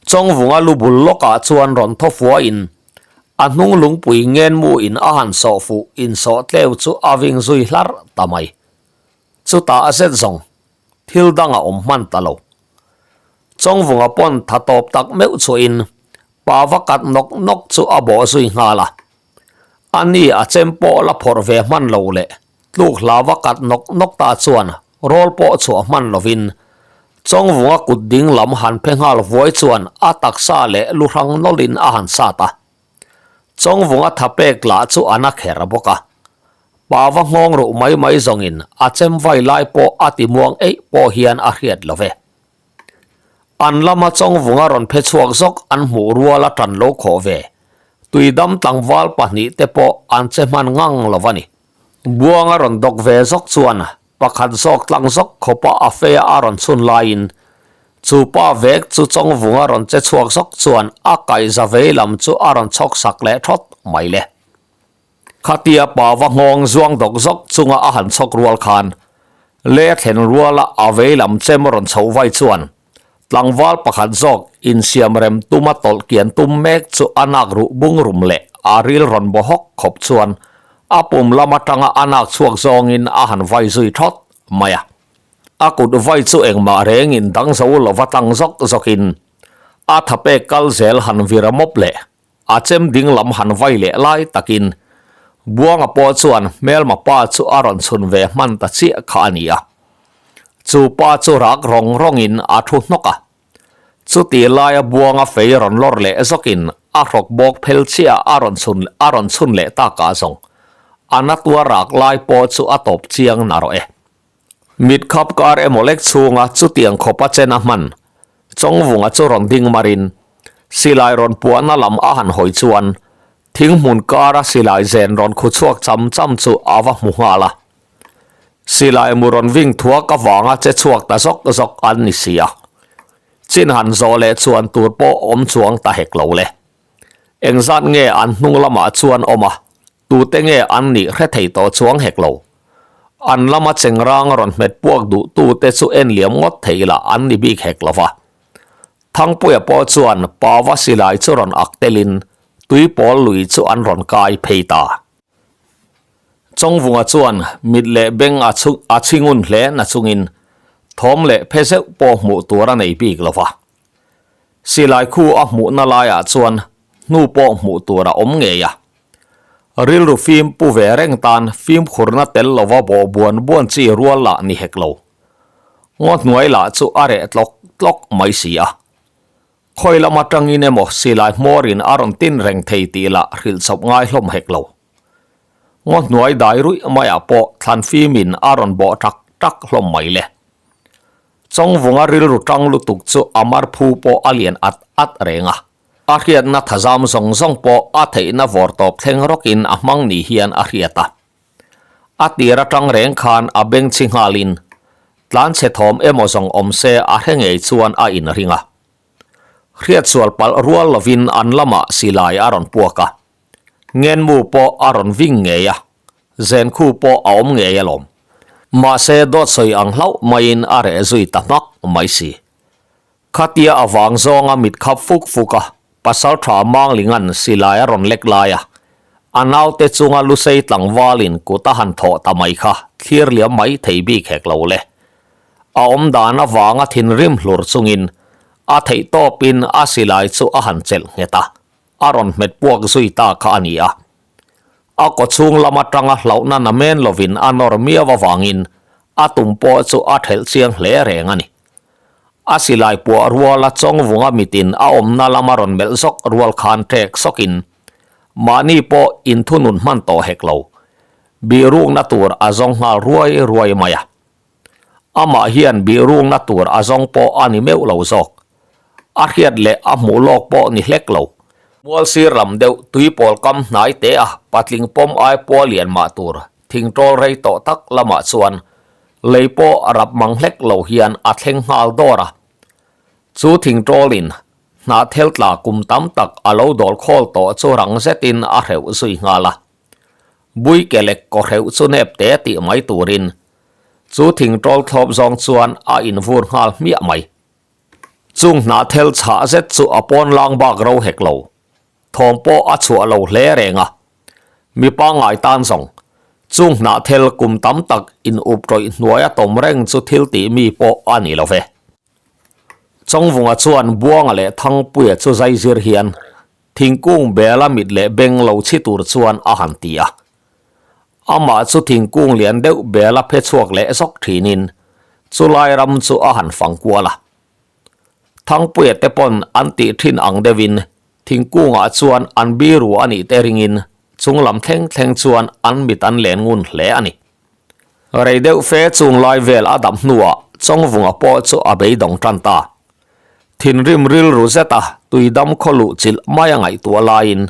Chawngvunga lu bul lawkah chuan rawn thaw fuahin a hnung lungpui ngenmu in a han sawh fuh insawh tleu chu a ving zui hlar ta mai. Chutah a zet zawng thil dang a awm hman ta lo. Chawngvunga pawn tha tawp tak meuh chhuahin pa va kat nawk nawk chu a bawh zui nghal a. A ni a chem pawh la phawrh ve hman lo leh tluk hla va kat nawk nawk ta chuan rawl pawh chhuah hman lovin Chawngvunga kut ding lam han phe nghal vuai chuan a taksa leh lu hrang nawlhin a han sat a. Chawngvunga tha pek lah chu a na kher bawk a. Pa va nghawng ruh mai mai zawngin a chem vai lai pawh a ti muang eih pawh hian a hriat lo ve. An lama Chawngvunga rawn phe chhuak zawk an hmuh rual a tan lo khawh ve. Tuidam tlangval pahnih te pawh an che hman ngang lo a ni. Buanga rawn dawk ve zawk chuan pakhat zawk tlang zawk khawpa a fea a rawn chhun laiin. Chu pa vek chu Chawngvunga rawn che chhuak zawk chuan a kaihza vei lam chu a rawn chhawk sak leh thawt mai le. Khatia pa va nghawng zuang dawk zawk chunga a han chhawk rual khan le thlen ruala a vei lam chem rawn chhoh vai chuan tlangval pakhat zawk insiam rem tuma tawlh kian tum mek chu a nak ruh bung rum leh a ril rawn baw hawk khawp chuan a pum lam atanga a nak chhuak zawngin a han vai zui thawt mai a. A kut vai chu engmah rengin dang zo lova tlang zawk zawkin a thapek kal zel han vir a mawp leh a chem ding lam han vai leh lai takin Buanga pawh chuan hmelma pa chu a rawn chhun ve hman ta chiah kha a ni a. Chu pa chu rak rawng rawngin a thu hnawk a. Chuti laia Buanga fei rawn lawr leh zawkin a hrawk bawk phel chiah a rawn chhun a rawn chhun leh takah zawng a na tua rak lai pawh chu a tawp chiang narawh e. Mit khap kar emaw lek chhunga chutiang khawpa chen a hman Chawngvunga chu rawn ding marin silai rawn puahna lam a han hawi chuan thing hmun kara silai zen rawn khu chhuak cham cham chu a va hmu nghal a. Silai mu rawn ving thuak avanga che chhuak ta zawk zawk an ni si a. Chin han zawh leh chuan tur pawh awm chuang ta hek lo le. Engzat nge an hnung lamah chuan awm a, Tute nge an nih hre thei tawh chuang hek lo. An lama chengrang rawn hmet puak duh tute chu en liam ngawt thei lah an ni bik hek lo va. Thangpuia pawh chuan Pava silai chu rawn ak telin tuipawl lui chu an rawn kai phei ta. Chawngvunga chuan mit leh beng a a chhingun hle na chungin thawm leh phe zeuh pawh hmuh tur a nei bik lo va. Silai khu a hmuhna laiah chuan hnu pawh hmuh tur a awm ngei a. Rilru fim pu ve reng tan fimkhurna tel lova bawh buan buan chi rual lah ni hek lo. Ngaw hnuai lah chu a reh tlawk tlawk mai si a. Khawi lam atangin emaw silai hmawrin a rawn tin reng thei tih lah hrilh chawp ngai hlawm hek lo. Ngaw hnuai dai ruih maiah pawh thlan fimin a rawn bawh tak tak hlawm mai le. Chawngvunga rilru tang lutuk chu a mar phu pawh a lian at at reng a. A hriatna thazam zawng zawng pawh a theihna vawr tawp thleng rawkin a hmang ni hian a hriat a. A tir atang reng khan a beng chhi nghalin tlanchhe thawm emaw zawng awm se a hre ngei chuan a inring a. Hriatsual palh rual lovin an lamah silai a rawn puak a. Ngenmu pawh a rawn ving ngei a, zenkhu pawh a awm ngei alawm. Mahse dawt sawi ang hlauh maiin a reh zui ta hmak mai si. Khatia a vang zawnga mit khap fuk fuk a, Pasaltha Manglinga'n silai a rawn lek lai a, a naute chunga Lusei tlangvalin kut a han thawh ta mai kha thlir liam mai thei bik hek lo le. A awm dan avanga thinrim hlur chungin a theih tawpin a silai chu a han chelh nghet a, a rawn hmet puak zui ta kha a ni a. A kawchhung lam atanga hlauhna namen lovin a nawr miau avangin a tum pawh chu a thelh chiang hle reng a ni. A silai puah ruala Chawngvunga mitin a awmna lama rawn melh zawk rual khan ṭek sawkin mahni pawh inthunun hman tawh hek lo. Bihrukna tur a zawng nghal ruai ruai mai a. Amah hian bihrukna tur a zawng pawh a ni meuh lo zawk. A hriat leh a hmuh lawk pawh ni hlek lo. Mual sir lam deuh tuipawl kam hnai te a patling pawm ai pua lian mah tur thingṭawl rei tawh tak lamah chuan Lei pawh a rap mang hlek lo hian a thleng nghal dawr a. Chu thingṭawlin hnahthel tla kum tam tak a lo dawl khawl tawh chu rang zetin a hreuh zui nghal a. Bui ke lek kaw hreuh chu nep te tih mai turin chu thingṭawl thlawp zawng chuan a invur nghal hmiah mai. Chung hnahthel chhah zet chu a pawn lang bak ro hek lo. Thawm pawh a chhuah lo hle reng a. Mi pangngai tan zawng, chung hnahthel kum tam tak in up tawih hnuaia tawm reng chu thil tih mi pawh a ni lo ve. Chawngvunga chuan Buanga leh Thangpuia chu zai zir hian thingkung bela mit leh beng lo chhi tur chuan a han ti a. Amah chu thingkung lian deuh bela phe chhuak leh zawk thinin chulai ram chu a han fang kual a. Thangpuia te pawn an tih thin ang deuhin thingkungah chuan an biru a nih te ringin chunglam thleng thleng chuan an mit an len ngun hle a ni. Rei deuh fe chung lai vel a dam hnuah Chawngvunga pawh chu a beidawng tan ta. Thinrim rilru zeta tuidam khaw luh chilh mai a ngaihtuah laiin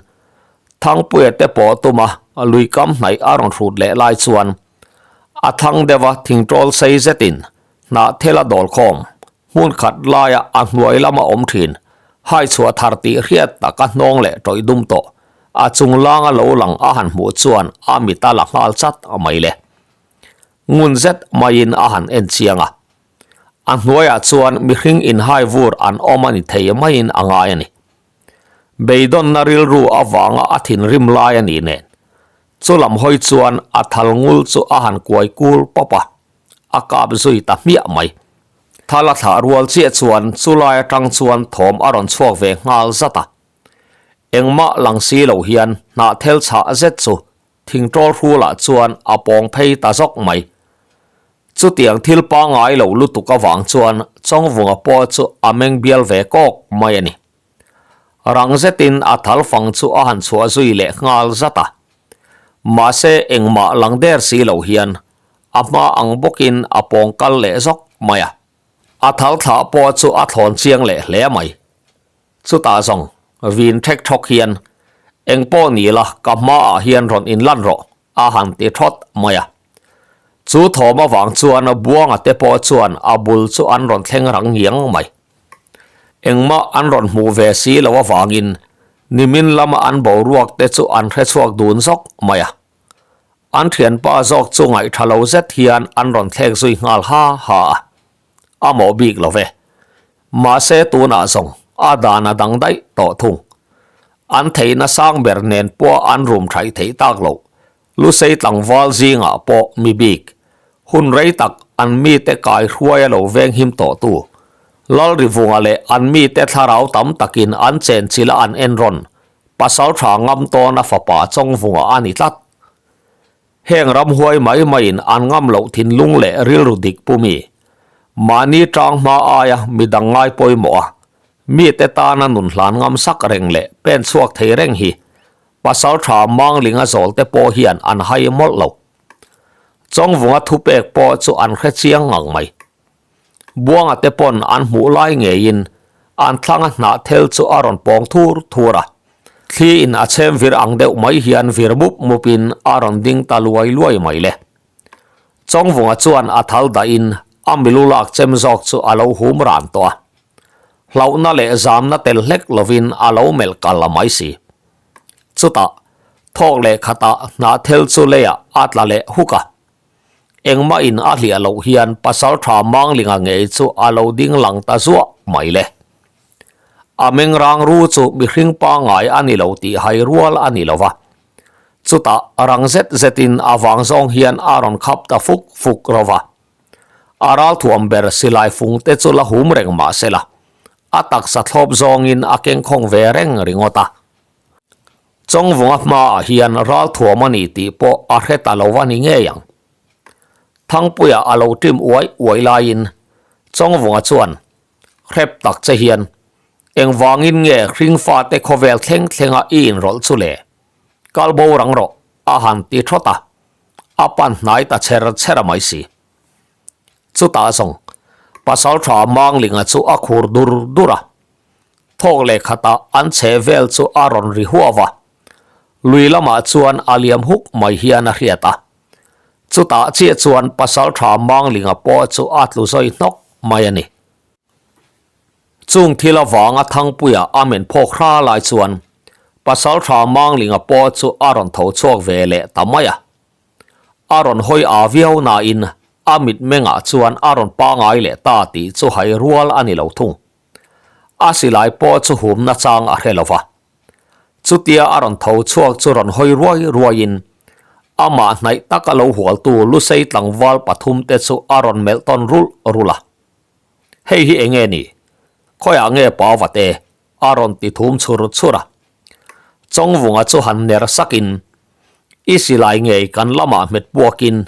Thangpuia te pawh tuma luikam hnaih a rawn hrut leh lai chuan a thlang deuha thingtawl sei zetin Hnahthela dawlkhawm, Hmun khat laia a hnuai lama awm thin, hai chhuah thar tih hriat taka hnawng leh tawih dum tawh, a chung langa lo lang a han hmuh chuan a mit a la nghal chat mai le. Ngun zet maiin a han en chiang a. A hnuaiah chuan mihring inhai vur an awm a ni thei maiin a ngai a ni. Beidawnna rilru avanga a thinrim lai a ni nen, chu lam hawi chuan a thal ngul chu a han kuai kul pawp a, a kap zui ta hmiah mai. Thal a thlah rual chiah chuan chulai atang chuan thawm a rawn chhuak ve nghal zat a. Engmah lang si lo hian hnahthel chhah zet chu thingtawl hrulah chuan a pawng phei ta zawk mai. Chutiang thil pangngai lo lutuk avang chuan Chawngvunga pawh chu a meng bial ve kawk mai a ni. Rang zetin a thal fang chu a han chhuah zui leh nghal zat a. Mahse engmah lang der si lo hian a hma ang bawkin a pawng kal leh zawk mai a. A thal thlah pawh chu a thlawn chiang leh hle mai. Chutah zawng vin thek thawk hian eng pawh ni la ka hmaah hian rawn inlan rawh a han ti thawt mai a. Chu thawm avang chuan Buanga te pawh chuan a bul chu an rawn thleng rang ngiang mai. Engmah an rawn hmuh ve si lo avangin nimin lama an boruak te chu an hre chhuak dun zawk mai a. An thianpa zawk chu ngaihtha lo zet hian an rawn thlek zui nghal ha ha a. A mawh bik lo ve. Mahse tunah zawng a dan a dang daih tawh thung. An theihna sang ber nen pawh an rum thaih theih tak loh. Lusei tlangval zingah pawh mi bik, hun rei tak an mite kai hruai a lo veng him tawh tu. Lalrivunga leh an mite thlarau tam takin an chenchilh a an enrawn pasal tha ngam tawn a fapa Chawngvunga a ni tlat. Heng ramhuai mai maiin an ngam loh thinlung leh rilru dik pu mi. Mahni tang hma aia midang ngai pawimawh a, mite tana nun hlan ngam sak reng leh pen chhuak thei reng hi pasal tha Manglinga zawl te pawh hian an hai mawlh lo. Chawngvunga thupek pawh chu an hre chiang ngang mai. Buanga te pawn an hmuh lai ngeiin an thlanga hnah thel chu a rawn pawng thur thur a. Thli in a chhem vir ang deuh mai hian vir mup mup in a rawn ding ta luai luai mai le. Chawngvunga chuan a thal dah in a milu lak chem zawk chu a lo hum ran tawh a. Hlauhna leh zamna tel hlek lovin a lo melh kal a mai si. Chutah, thawk leh khatah hnah thel chu leiah a tla leh huk a. Engmah in a hliah loh hian pasal tha Manglinga ngei chu a lo ding lang ta zuah mai le. A meng rang ru chu mihring pangngai a ni lo tih hai rual a ni lo va. Chutah rang zet zetin a vang zawng hian a rawn khap ta fuk fuk ro va. A ralthuam ber silai fung te chu la hum reng mah se la, a taksa thlawp zawngin a kengkhawng ve reng ringawt a. Chawngvunga hmaah hian ralthuam a ni tih pawh a hre ta lo a ni ngei ang. Thangpuia a lo ṭim uai uai laiin Chawngvunga chuan hrep tak che hian, Engvangin nge hringfate khawvel thleng thlenga i inrawlh chu le? Kal bo rang rawh, a han ti thawt a, a pan hnai ta chher chher a mai si. Chutah zawng Pasalṭha Manglinga chu a khur dur dur a. Thawk leh khatah an chhe vel chu a rawn ri huau a, lui lamah chuan a liam huk mai hian a hriat a. Chutah chiah chuan Pasalṭha Manglinga pawh chu a tlu zawi hnawk mai a ni. Chung thil avanga Thangpuia a men phawk hra lai chuan Pasalṭha Manglinga pawh chu a rawn tho chhuak ve leh ta mai a. A rawn hawi â viau nain a mitmengah chuan a rawn pangai leh ta tih chu hai rual a ni lo thung. A silai pawh chu hum nachang a hre lo va. Chutia a rawn tho chhuak chu rawn hawi ruai ruaiin amah hnaih taka lo hualtu Lusei tlangval pathumte chu a rawn melh tawn rulh rulh a. Hei hi eng nge ni? Khawiah nge pa vate? a rawn ti thum chhur chhur a. Chawngvunga chu han ner sakin, I silai ngei kan lamah hmet puakin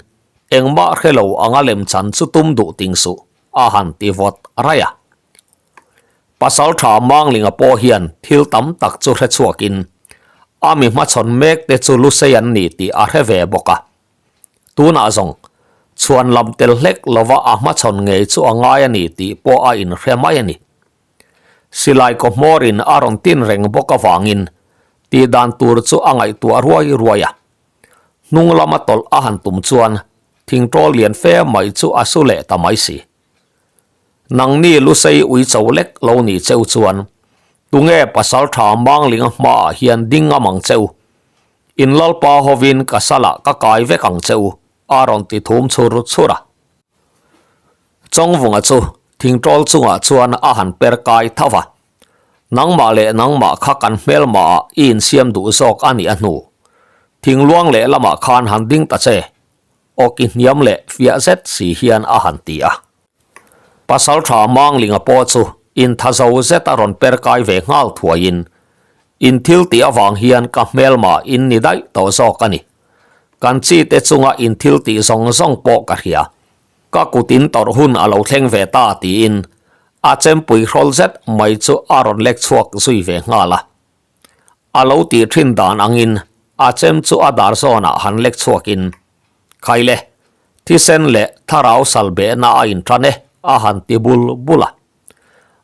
engmah hre lo anga lemchan chu tum duh ting suh. A han ti vawt raih a. Pasal tha Manglinga pawh hian thil tam tak chu hre chhuakin a mi hmachhawn mek te chu Lusei an ni tih a hre ve bawk a. Tunah zawng chhuan lam tel hlek lova a hmachhawn ngei chu a ngai a ni tih pawh a inhre mai a ni. Silai kaw hmawrin a rawn tin reng bawk avangin tih dan tur chu a ngaihtuah ruai ruai a. Hnung lama tawlh a han tum chuan thingtawl lian fe mai chu a su leh ta mai si. Nangni Lusei uicho lek lo ni cheu chuan tunge pasaltha Manglinga hmaah hian ding ngam ang cheu? In lalpa hovin ka salah ka kai vek ang cheu, a rawn ti thum chhur chhur a. Chawngvunga chu thingtawl chungah chuan a han per kai tho va. Nangmah leh nangmah kha kan hmelmahah i insiam duh zawk a nih a hnu. Thingluang leh lamah khan han ding ta che, awki hniam leh fiah zet si hian a han ti a. Pasaltha Manglinga pawh chu intha zo zet a rawn per kai ve nghal thuaiin, In thil tih avang hian ka hmelmah in ni daih tawh zawk a ni. Kan chi te chunga in thil tih zawng zawng pawh ka hria. Ka kut in tawrh hun a lo thleng ve ta tiin a chempui hrawl zet mai chu a rawn lek chhuak zui ve nghal a. A lo tih thin dan angin a chem chu a dar zawnah han lek chhuakin, Khaile, thisen leh thlarau sal behna a intan e a han ti bul bul a.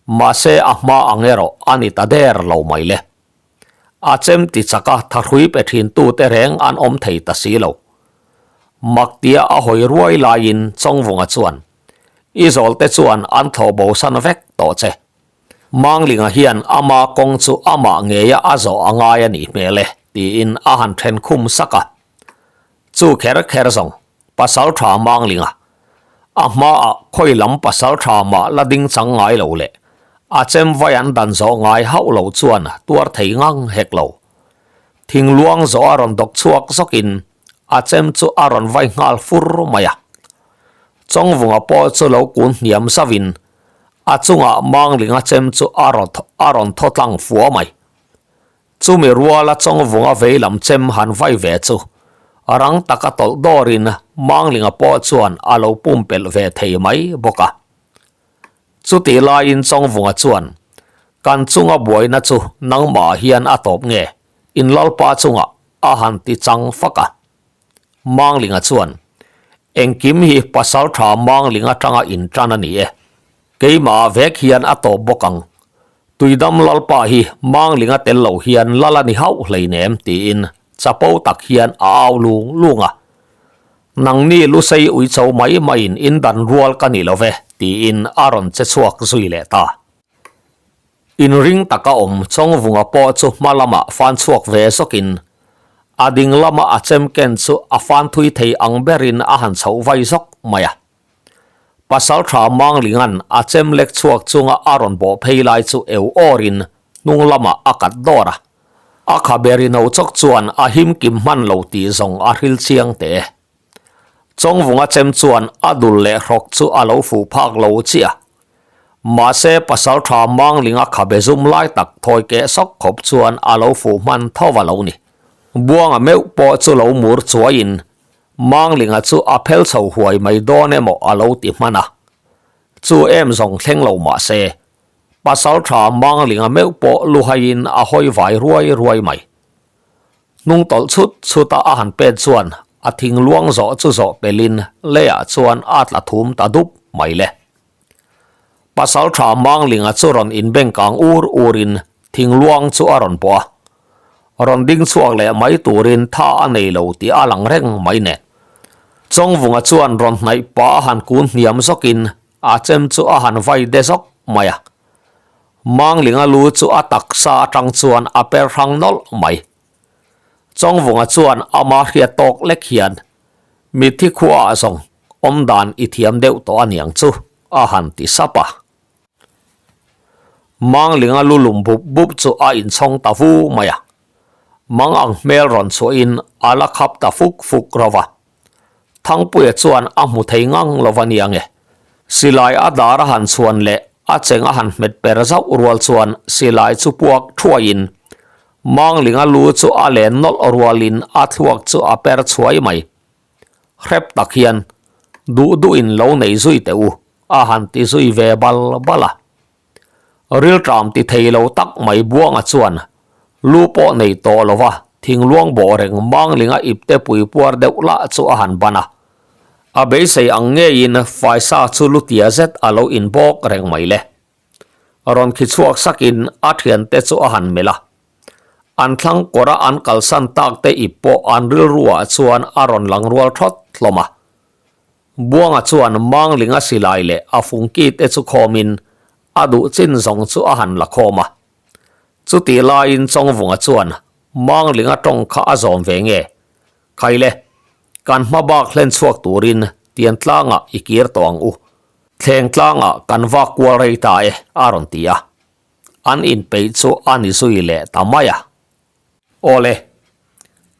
Mahse a hma ang erawh a ni ta der lo mai le. A chem ti chaka thahrui pe thin tute reng an awm thei ta si lo. Maktia a hawi ruai laiin Chawngvunga chuan, I zawlte chuan an thlawh bosan vek tawh che. Manglinga hian ama kawng chu amah ngeia a zawh a ngai a nih hmel e, tiin a han then khum sak a. Chu kher kher zawng, pasal tha Manglinga, a hmaah khawi lam pasal tha mah la ding chang ngai lo leh a chem vai an dan zawh ngai hauh lo chuan tuar thei ngang hek lo. Thingluang zawh a rawn dawk chhuak zawkin a chem chu a rawn vai nghal fur mai a. Chawngvunga pawh chu lo kun hniam zauhin a chungah Manglinga chem chu a rawn thaw tlang fua mai. Chumi ruala Chawngvunga vei lam chem han vai ve chu rang taka tawlh dawrin Manglinga pawh chuan a lo pumpelh ve thei mai bawk a. Chutih laiin Chawngvunga chuan, Kan chunga buaina chu nangmah hian a tawp nge? In lalpa chungah a han ti chang fak a. Manglinga chuan, Engkim hi pasal tha Mangling atanga intan a ni e. Keimah vek hian a tawp bawk ang. Tuidam lalpa hi Manglinga tel lo hian lal a ni hauh hleinem tiin chapo tak hian a au lung lung a. Nangni Lusei uicho mai maiin in dan rual ka ni lo ve tiin a rawn che chhuak zui leh ta. Inring taka awm Chawngvunga pawh chu hma lamah fan chhuak ve zawkin a ding lama a chem ken chu a fan thui thei ang berin a han chhoh vai zawk mai a. Pasaltha Manglinga'n a chem lek chhuak chunga a rawn bawh phei lai chu eu awrin hnung lamah a kat dawr a. A khabe ri no chawk chuan a him kim hman lo tih zawng a hril chiang teh e. Chawngvunga chem chuan a dul leh hrawk chu a lo fuh phak lo chiah. Mahse Pasaltha Manglinga khabe zum lai tak thawi keh sawk khawp chuan a lo fuh hman tho a lo ni. Buanga meuh pawh chu lo mur chuaiin Manglinga chu a phel chho huai mai dawn emaw a lo ti hman a. Chu em zawng thleng lo mah se, Pasaltha Manglinga meuh pawh luhaiin a hawi vai ruai ruai mai. Hnung tawlh chhut chhuta a han pet chuan a thing luang zawh chu zawh pelin leiah chuan a tla thum ta dup mai le. Pasaltha Manglinga chu rawn inbengkang ur urin thing luang chu a rawn pawh a. Rawn ding chhuak leh mai turin tha a nei lo tih a lang reng mai nen. Chawngvunga chuan rawn hnaih pah a han kun hniam zawkin a chem chu a han vai de zawk mai a. Manglinga lu chu a taksa atang chuan a per hrang nawlh mai. Chawngvunga chuan ama hriat tawk lek hian mitthi khuaah zawng awmdan i thiam deuh tawh a niang chu a han ti sap a. Manglinga lu lum bup bup chu a inchhawng ta vu mai a. Mang ang hmel rawn chhuahin a la khap ta fuk fuk rauh a. Thangpuia chuan a hmu thei ngang lo va nia nge. Silai a dar a han chhuan leh a cheng a han hmet per zauh rual chuan silai chu puak thuaiin Manglinga lu chu a len nawlh rualin a thluak chu a per chhuai mai. Hrep tak hian duh duhin lo nei zui teh u a han ti zui ve bal bal a. Rilṭam ti thei lo tak mai Buanga chuan lu pawh nei tawh lo va, thingluang bawh reng Manglinga ipte pui puar deuh lah chu a han ban a. A beisei ang ngeiin faisa chu lutia zet a lo inbawk reng mai le. Rawn khi chhuak sakin a thiante chu a han melh a. An thlang kawra an kalsan tak te ip pawh an rilruah chuan a rawn lang rual thawt hlawm a. Buanga chuan Manglinga silai leh a fungki te chu khawmin a duh chin zawng chu a han la khawm a. Chutih laiin Chawngvunga chuan Manglinga tawng kha a zawm ve nge? Khaile, kan hma bak hlen chhuak turin tian tlangah i kir tawh ang u. Thleng tlangah kan vak kual rei ta e, a rawn ti a. An inpeih chu a ni zui leh ta mai a. Awle,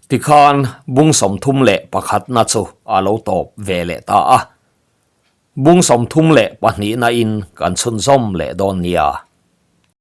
tikhan bung 31na chu a lo tawp ve leh ta a. Bung 32na in kan chhunzawm leh dawn nia.